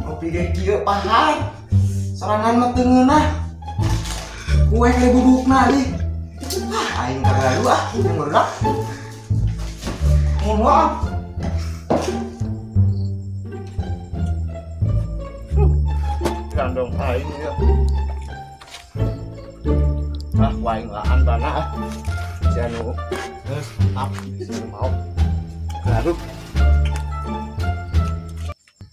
Ngopi ge kieu pahar. Sorangan mah teu ngeunah. Kue kali budukna di. Ah, aing kagaduh ah, yang ngeureunah. Ngomong ah. Gandong aing ya. Ah, ku aing laan bana ah. Si anu geus up, si anu mau. Gaduh.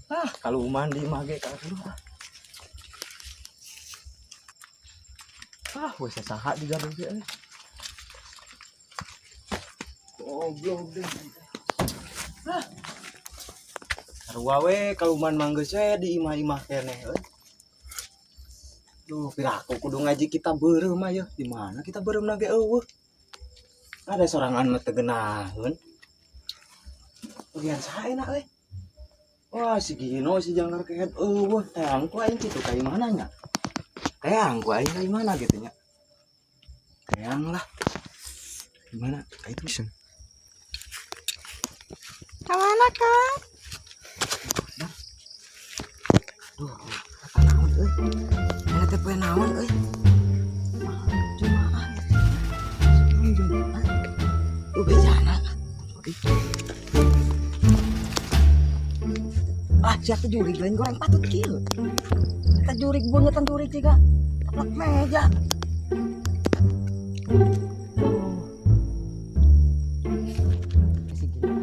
Ah, kalau mandi mah ge kagaduh ah. Ah, wes saha di gaduh ge euy. Goblok deh. Ah. Sarua we kaluman mah geus we di imah-imah keneh euy. Duh, piraku kudu ngaji kita beureum mah yeuh. Di mana kita beureumna ge eueuh. Ada sorangan mah teu geunaheun. Bagian saha enak euy. Wah, si Gino si Jangkar kehed eueuh teang ku aing kitu ka imahna nya. Teang ku aing ka imahna gitu nya. Teang lah. Gimana? Ka itu bisa. Kamana, Kang? Duh, apa naon euy? Mana teh poe naon euy? Jumaah. Jumaah. Duh, bejana. Ah, sia teh jurig lain goreng patut kieu. Teh jurig beungeut jurig siga. Taplak meja. Oh. Si Gino.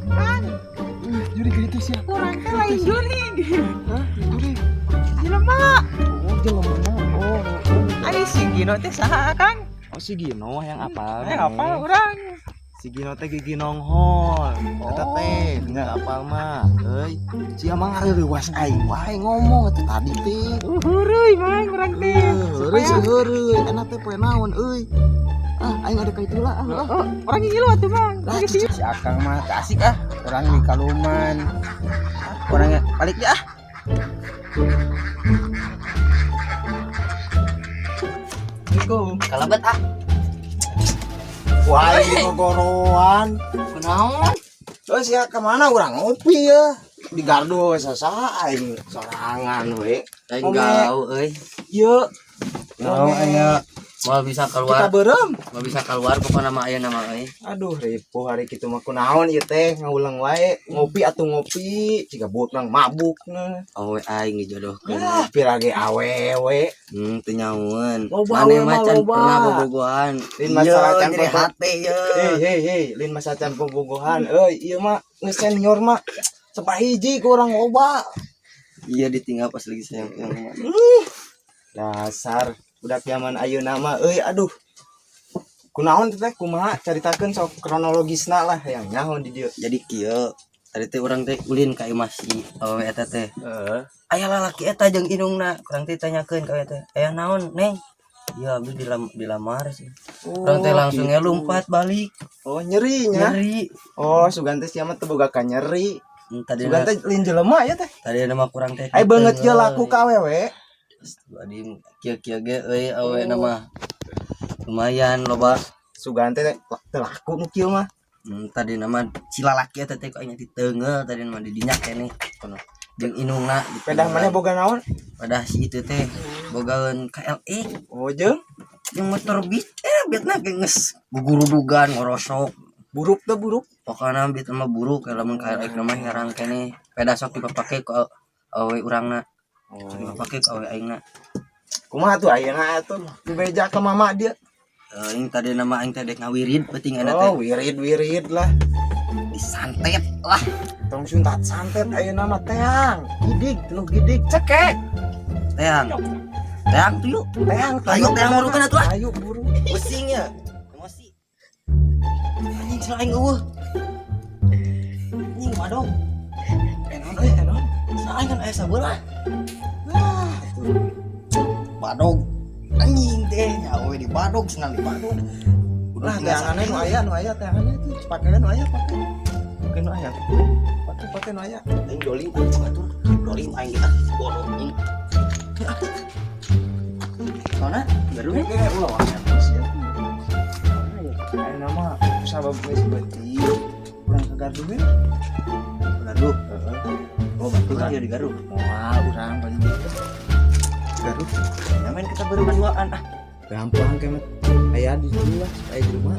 Kang, Jurig itu sia. urang teh lain jurig. Hah? Jurig. Jelema. Oh, jelema. Oh, oh. Ari si Gino teh saha, Kang? Oh, si Gino yang apal. Eh, apa urang? Si Gino teh gigi nonghol. Eta teh Nya. apal mah. Euy, sia mah ngareuwas aing wae ngomong atuh tadi teh. Heureui mang urang teh. Heureui sih heureui, enak teh poe naon euy. Ah, aing ada ka itu lah. Ah, ah. Oh, urang ngilu atuh mang. Lah, Geus Si Akang mah teu asik ah, urang di kaluman. Orangnya balik ya ah. Assalamualaikum. Kalebet ah. Wah, ini gogoroan. Kunaon? Terus ya kemana urang ngopi ya? Di gardu we sasaha aing sorangan we. Aing Ome. galau euy. Ieu. Naon aya Moal bisa Kita keluar, beureum. moal bisa keluar pokokna mah aya nama euy. Aduh, ripuh hari kitu mah kunaon ieu teh ngaulang wae, ngopi atuh ngopi, ciga buut nang mabuk nah. Awe aing dijodohkeun. Ah, pirage awewe. Teu nyaun. Loba Maneh awe mah mah can loba. pernah bobogohan. Lain masalah Ieu, can nyeri bobo- hate ye. Hei, hei, hei, lain masa can bobogohan. Euy, ieu mah geus senior mah sabahiji ku urang loba. Iya ditinggal pas lagi sayang yang mah. Dasar budak zaman ayeuna mah euy aduh. Kunaon teh kumaha caritakeun sok kronologisna lah yang nyaho di dieu. Jadi kieu tadi teh urang teh ulin ka imah si awewe eta teh. Heeh. Aya lalaki eta jeung indungna, urang teh tanyakeun ka awewe teh. Aya naon, Neng? Iya, abdi dilamar sih. Urang teh langsung gitu. ngelumpat balik. Oh, nyeri nya. Nyeri. Oh, sugan teh sia mah teu boga ka nyeri. Tadi Sugan teh lain jelema ya teh. tadi nama kurang teh. Ai beungeut ieu laku ka awewe. Adi kieu-kieu ge euy awe nama lumayan loba. Sugan teh teu laku nu kieu mah. Tadi nama si lalaki eta teh kok aing diteunggeul tadi nama di dinya keneh kono. Jeung indungna Pedah maneh boga naon? Pedah si itu teh bogaeun KLX. Oh, jeung Jeung motor beat beatna ge geus gugurudugan ngorosok. Buruk teh buruk. Pokona beat mah buruk lamun KLX mah herang keneh. Pedah sok dipapake ku awe urangna. Sok dipapake ku awe aingna. Kumaha tuh ayeuna atuh dibeja ka mama dia. Aing tadi nama aing teh dek ngawirid penting ayeuna teh. Oh, wirid-wirid lah. Disantet lah. Tong suntat santet ayeuna mah teang. Gidig, nu gidig cekek. Teang. Teang tuh yuk. Teang, Ayo teang murukan atuh ah. Ayo buru. Pusing ya. Emosi. Anjing salah aing eueuh. Anjing wadong. Enon euy, enon. Salah aing kan aya sabelah. Ah, tuh. Badog. Anjing teh nyawe di badog senang di badog. Lah teanganna nu aya, nu aya teanganna itu pakean nu aya pake. Pake nu aya. Pake pake nu aya. Aing dolim ah batur. Dolim aing kita bodoh anjing. Soalnya baru Ini kayak ulah wae sih. Ayeuna mah sabab geus beuti. Urang ke gardu we. Gardu. Heeh. Oh, batur kan di Gardu. Moal urang paling gitu. Gardu. Ya main kita baru berduaan ah. Gampang kemet. Aya di dieu lah, aya di rumah.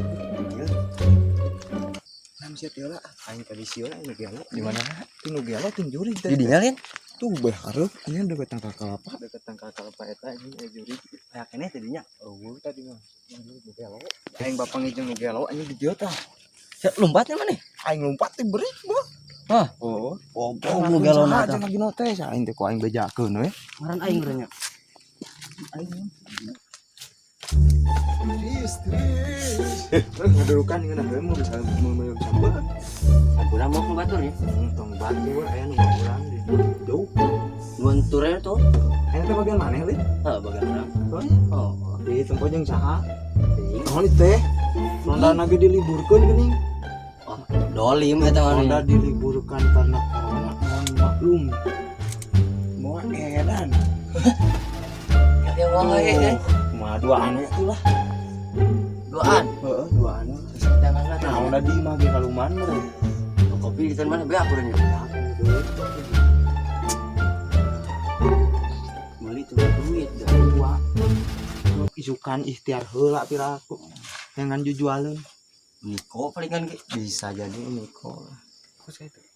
Nam sia teh lah, aing tadi sieun aing nu gelo. Di mana? Tuh nu gelo teh jurig Di dinya lin. Tuh beh hareup nya deket tangkal kalapa. Deket tangkal kalapa eta anjing aya jurig. Aya keneh teh dinya. Eueuh tadi mah. Anjing nu gelo. Aing bapak ngijeng nu gelo anjing di dieu tah. Sia lompatnya mana? Aing lompat teh berik bah. Hah? Oh. Goblok nu gelo na tah. Lagi note aing teh ku aing bejakeun we. Ngaran aing urangnya. Aing. Tris, tris. Ngadurukan ngeunah we mun bisa mun sambel. Sampura mau ke batur ya. Tong batur aya nu urang di jauh. Nuan ture tuh. Aya teh bagian maneh lin? Heeh, bagian urang. Oh. Oh, Di tempo jeung saha? Naon ieu teh? Ronda ge diliburkeun geuning. Oh, dolim eta mah. Ronda diliburkan karena corona, mohon maklum. Moal edan. Ya wae eh. Kumaha duaan we atuh lah. Duaan. Heeh, duaan. Jangan lah. Nah, udah di imah ge kaluman meureun. Kopi di mana beak urangnya. Meuli tuh duit dah. Dua. Isukan ikhtiar heula piraku. Jangan jujualeun. Niko palingan ge. Bisa jadi Niko.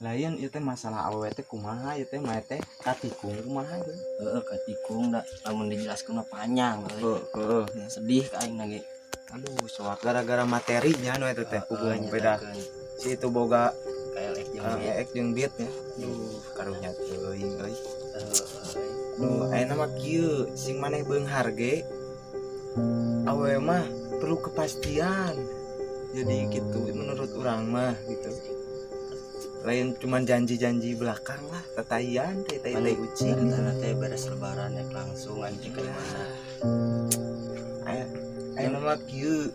Lain ieu teh masalah awewe teh kumaha ieu teh mah teh katikung kumaha ge. Heeh, katikung da lamun dijelaskeun mah panjang euy. Heeh. Sedih ka aing ge. Aduh, soak gara-gara materinya nu eta teh hubungan beda. Si itu boga KLX jeung beat. ek jeung beat nya. Aduh, karunya teuing euy. Aduh, ayeuna mah kieu sing maneh beunghar ge. Awewe mah perlu kepastian. Jadi gitu menurut urang mah gitu. Lain cuman janji-janji belakang lah, tataian, teh tai tai ucing. Rencana teh beres lebaran naik langsung aing teh ka mana. Aya ayeuna mah kieu.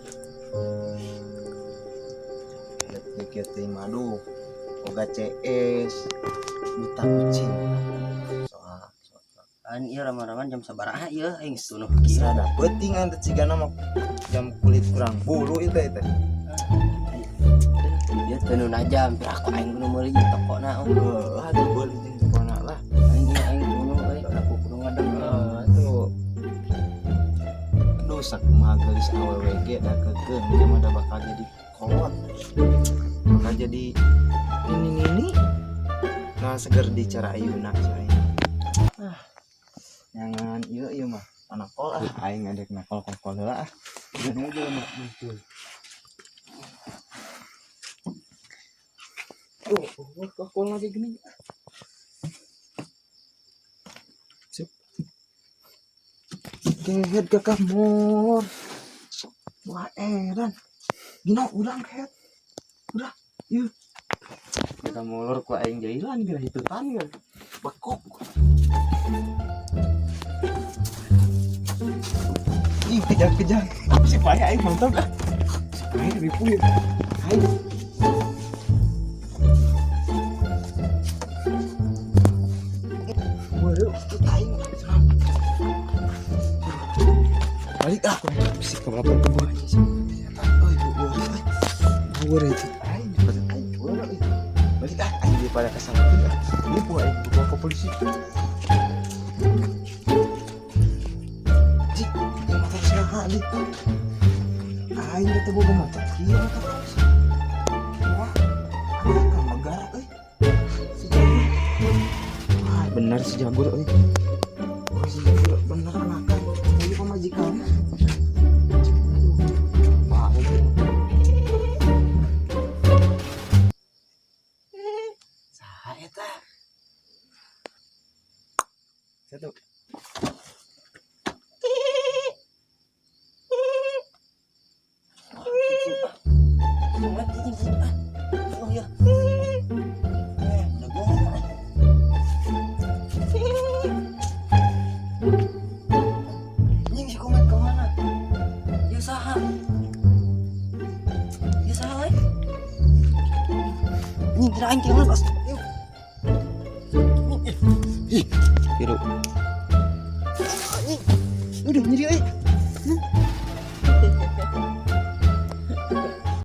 Kieu teh mah aduh. Boga CS buta kucing. Soal an ieu rama-raman jam sabaraha ieu aing geus tunuh kieu. Serada peuting aing teh cigana mah jam kulit kurang bulu ieu teh teh. Dia tenun aja hampir aku aing kudu meuli tokona. Heuh, aduh beuli jeung tokona lah. Aing aing kudu euy, aku kudu ngadeg. Tuh. Aduh sakumaha geulis awewe ge da keukeuh ge mah da bakal jadi kolot. Bakal jadi nini-nini. Nah seger di cara ayeuna saya. Ah. Jangan ieu ieu mah anakol ah aing ngadek nakol kokol heula ah. Gini aja mah muncul. Oh, kokol lagi gini. Sip. Kehed kakak molor. Wah, edan. Gino urang kehed. Udah, yuk. Kakak molor ku aing jailan geura hitutan geura. Bekok. Ih, kejar-kejar. Si payah aing mantap dah. Si payah ripuh ya. Aing. Waduh, itu aing. Balik ah, aku si kelapa kebun. Oi, bu, itu aing, pada aing, balik ah, aing daripada kesalahan ah. Ini bu aing bawa ke polisi. Cik, yang motor saha nih? Aing teh boga motor kieu motor polisi. Wah, anak kan megara euy. Si Jagur. Wah, bener si Jagur euy. Wah, si Jagur bener anakan. Ieu pamajikan. Wah, Saha eta? Satu. Oh ya. Udah gua. Anjing si komet kemana? Anjing kira aing tinggal pas. Ih, tiru. Anjing. Udah nyeri euy.